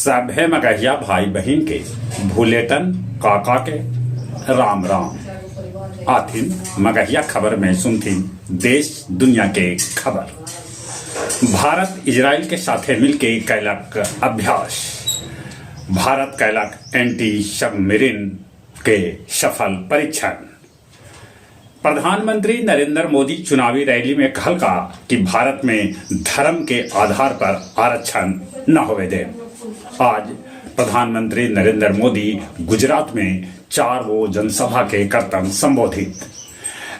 सभे मगहिया भाई बहिन के भुलेटन काका के राम राम। आथिन मगहिया खबर में सुनथिन देश दुनिया के खबर। भारत इजराइल के साथे मिलके कैलक अभ्यास। भारत कैलक एंटी सबमरीन के सफल परीक्षण। प्रधानमंत्री नरेंद्र मोदी चुनावी रैली में कहलका कि भारत में धर्म के आधार पर आरक्षण न होवे दे। आज प्रधानमंत्री नरेंद्र मोदी गुजरात में चार गो जनसभा के करतन संबोधित।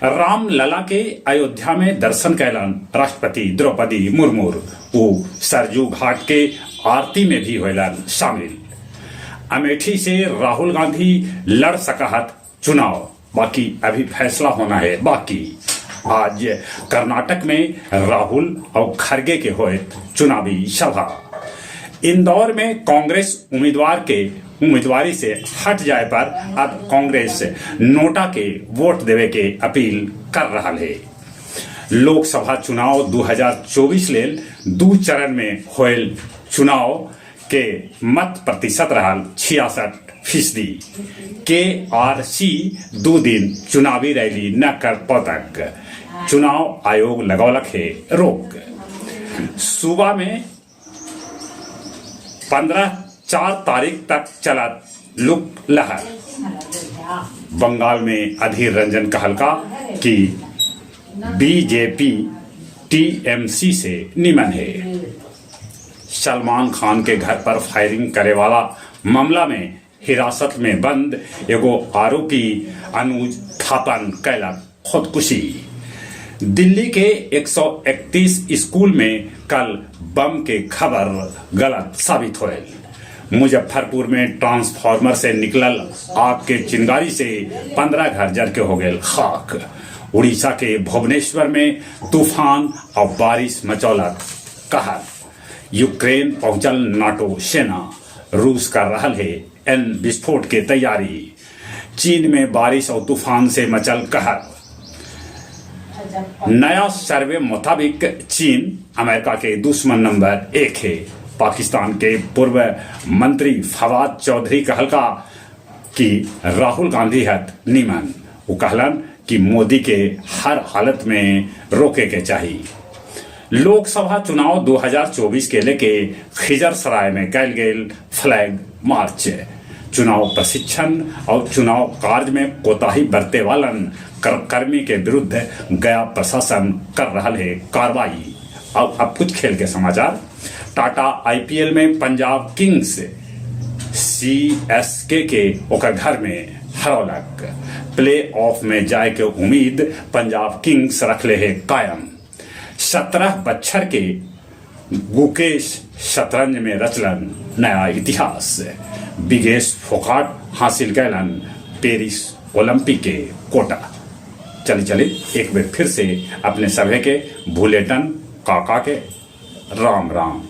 राम लला के अयोध्या में दर्शन कैलन राष्ट्रपति द्रौपदी मुर्मू। ऊ सरजू घाट के आरती में भी होलन शामिल। अमेठी से राहुल गांधी लड़ सकहत चुनाव, बाकी अभी फैसला होना है बाकी। आज कर्नाटक में राहुल और खड़गे के होए चुनावी सभा। इंदौर में कांग्रेस उम्मीदवार के उम्मीदवारी से हट जाए पर अब कांग्रेस नोटा के वोट देवे के अपील कर रहा है। लोकसभा चुनाव 2024 लेल दू चरण में होयल चुनाव के मत प्रतिशत रहल 66%। के आर सी दू दिन चुनावी रैली न कर पौतक, चुनाव आयोग लगौलक है रोक। सूबा में 15-4 तारीख तक चलत लुक लहर। बंगाल में अधीर रंजन कहलका कि बीजेपी टीएमसी से निमन है। सलमान खान के घर पर फायरिंग करे वाला मामला में हिरासत में बंद एगो आरोपी अनुज थापन कैलक खुदकुशी। दिल्ली के 131 स्कूल में कल बम के खबर गलत साबित होयल। मुजफ्फरपुर में ट्रांसफार्मर से निकलल आग के चिंगारी से 15 घर जर के हो गए खाक। उड़ीसा के भुवनेश्वर में तूफान और बारिश मचौलक कहर। यूक्रेन पहुंचल नाटो सेना, रूस कर रहल है एन विस्फोट के तैयारी। चीन में बारिश और तूफान से मचल कहर। नया सर्वे मुताबिक चीन अमेरिका के दुश्मन नंबर 1 है। पाकिस्तान के पूर्व मंत्री फवाद चौधरी कहलका कि राहुल गांधी हत निमन। वो कहलन कि मोदी के हर हालत में रोके के चाहिए। लोकसभा चुनाव 2024 के लेके खिजरसराय में कैल गेल फ्लैग मार्च। चुनाव प्रशिक्षण और चुनाव कार्य में कोताही बरते वालन कर्मी के विरुद्ध गया प्रशासन कर रहा है कार्रवाई। अब कुछ खेल के समाचार। टाटा आईपीएल में पंजाब किंग्स सीएसके के ओकर घर में हरौलक। प्ले ऑफ में जाए के उम्मीद पंजाब किंग्स रखले है कायम। 17 बच्छर के गुकेश शतरंज में रचलन नया इतिहास। बिगेश फोगाट हासिल कैलन पेरिस ओलंपिक के कोटा। चले चले एक बार फिर से अपने सभे के भुलेटन काका के राम राम।